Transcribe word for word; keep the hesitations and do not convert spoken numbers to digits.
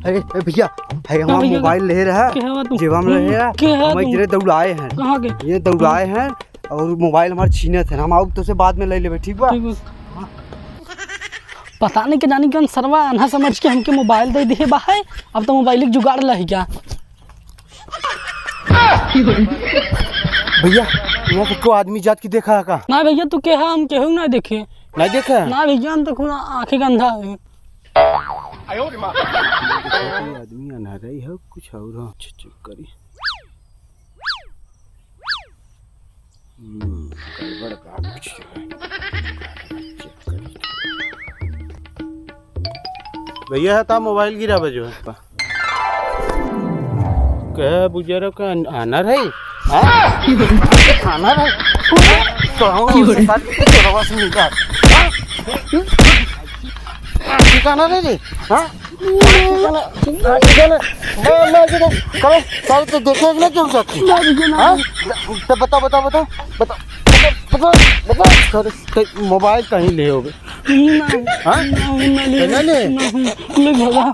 अरे, ए भइया, है का हमार भइया? मोबाइल लेहे रहा, का हुआ तू? जेबा में लेहे रहा, का हुआ हम तू? इधरे दौड़ाए हैं। कहाँ के? ये दौड़ाए हैं और मोबाइल हमार छीनत है, हम आउब तोसे बाद में ले लेबे, ठीक बा? ठीक बा। पता नहीं के जानी कौन सरवा आन्हा समझ के हमके मोबाइल दे दिहे बा है, अब तो मोबाइल के जुगाड़ लही क्या? भइया, यहाँ से को आदमी जात की देखा है का? ना भइया, तू केहा, हम केहू ना देखे। ना देखा? ना भइया, हम तो खुद आँखें के अंधा है। कोई आदमी अनहरा ही हो, कुछ और हो। अच्छा, चेक करी। हम्म, गड़बड़ बा कुछ। चेक करी। भइया, है ता मोबाइल गिरा बजो है। कहे बुजरो का आनर है? हाँ? आनर है? कहूँ से साथ चोरवा से मिला। हाँ? ठिकाना रे रे, हाँ? ठिकाना, हाँ, ठिकाना। मैं, मैं, मैं, करो, सारे तो देखे ना क्यों जाती? ना, भइया, ना। हाँ? तो बताओ, बताओ, बताओ, बताओ, बताओ, बताओ, बताओ। अरे, तो मोबाइल कहीं ले हो गए? ना, हाँ? ना, ना ले, तो ना ले? ना, ले भगा।